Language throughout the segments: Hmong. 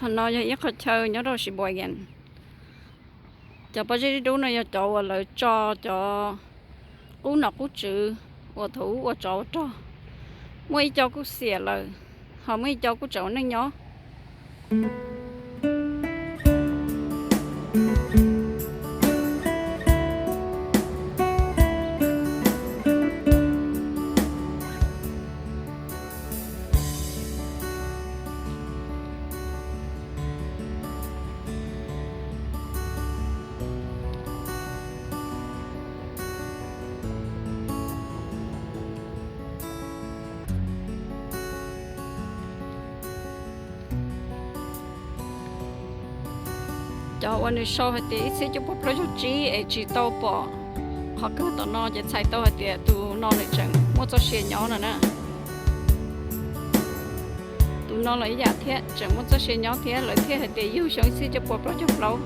Qhov no yog ib qho chaw nyob rau Sheboygan. Cov pob zeb dub dub no yog cov uas lawv tso cov qub nom qub tswv uas thaum ub ua tsov ua rog. Muaj ib co kuj xiam lawm, ho muaj ib co kuj tseem ua neej nyob. Cov uas nws sau hais tias ib txhiab cuaj pua plaub caug tsib es tsis tau pom qhov kawg tom no ces txhais tau hais tias tus no nws tseem muaj txoj sia nyob no na. Tus no los ib yam thiab, tseem muaj txoj sia nyob thiab, lawv thiaj hais tias yug xyoo ib txhiab cuaj pua plaub caug plaub.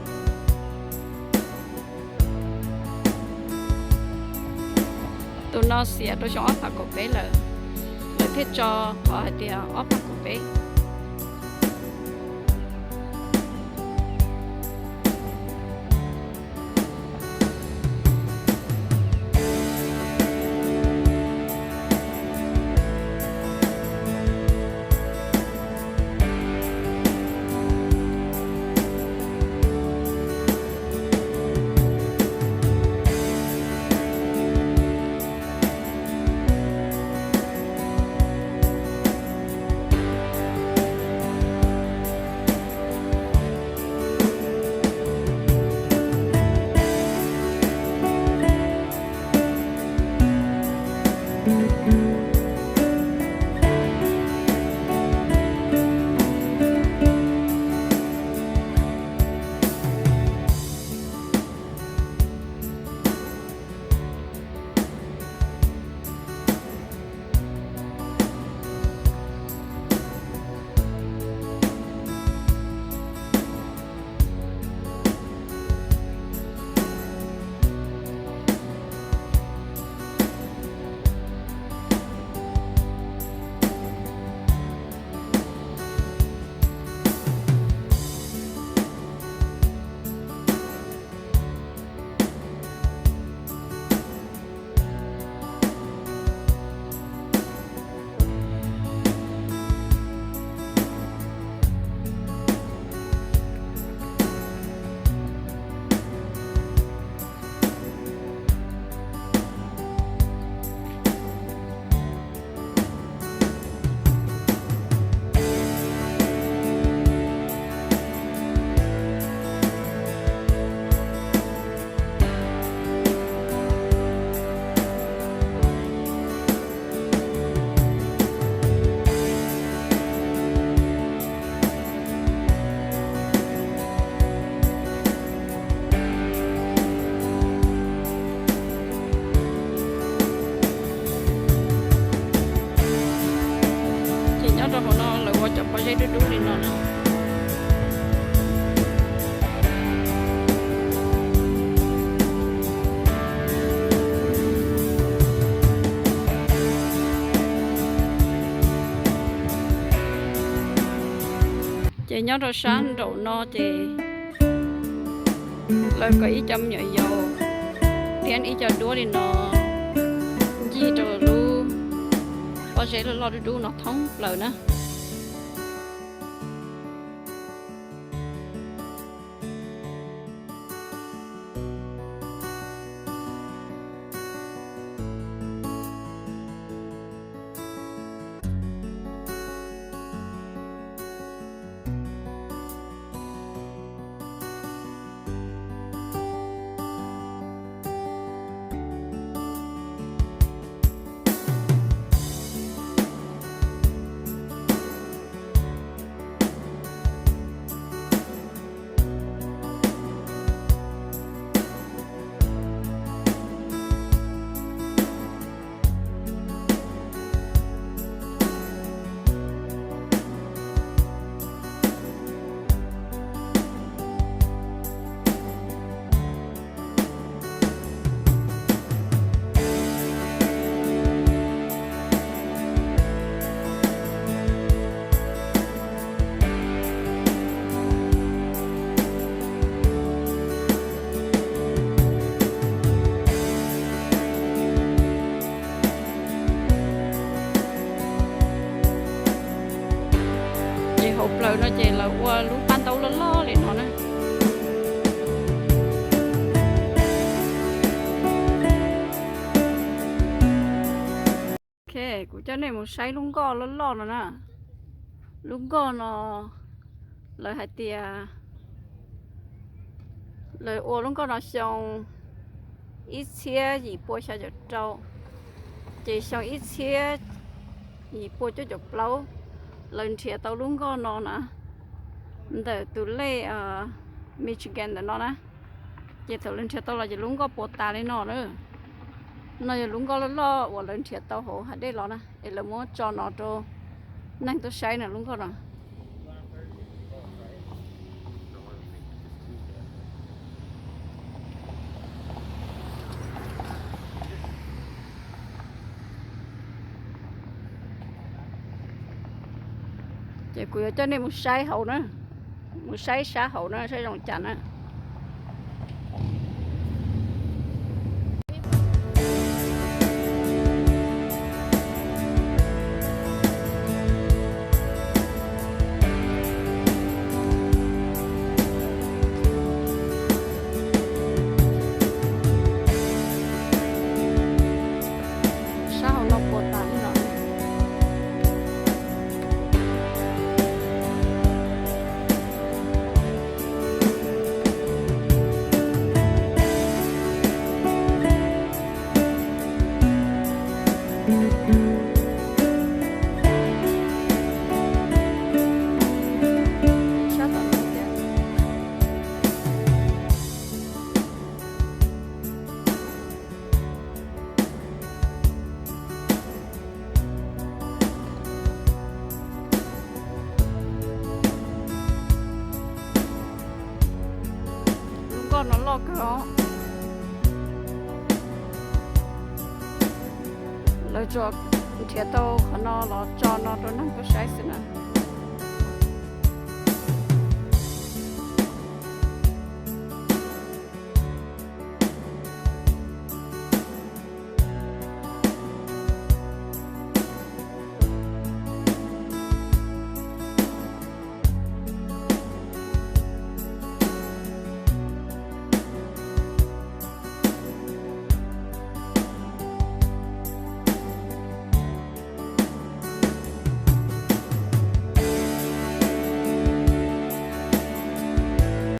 Tus no xiam rau xyoo ob phav kaum peb lawm, lawv thiaj tso qhov hais tias ob phav kaum peb. Ces nyob rau hauv no lawv ua cov pob zeb dub dub li no na. Ces nyob rau sab nraum no ces lawv kom ib co me nyuam yaus thiab ib co duab li no ncig rau lub pob zeb loj loj dub dub no thoob plaws na. Hauv plaws no ces lawv ua lub pab ntaub loj loj li no na. Ok, kuv coj nej mus saib lub nkoj loj loj no na. Lub nkoj no lawv hais tias lawv ua lub nkoj no xyoo ib txhiab yim pua xya caum rau, ces xyoo ib txhiab yim pua cuaj caum plaub lawv nrhiav tau lub nkoj no na, ntawm tus lej Michigan ntawm no na. Ces thaum lawv nrhiav tau los ces lub nkoj puas tas li no na. No yog lub nkoj loj loj uas lawv nrhiav tau hauv hav dej los na, es lawv muab tso no rau neeg tuaj saib na lub nkoj no. Ces kuv yuav coj nej mus saib hauv na, mus saib sab hauv na, saib zoo cas na. Sab hauv no puas tas li no. Lub nkoj no loj kawg os. Lawv tsuas nrhiav tau qhov no los tso no rau neeg tuaj saib xwb na.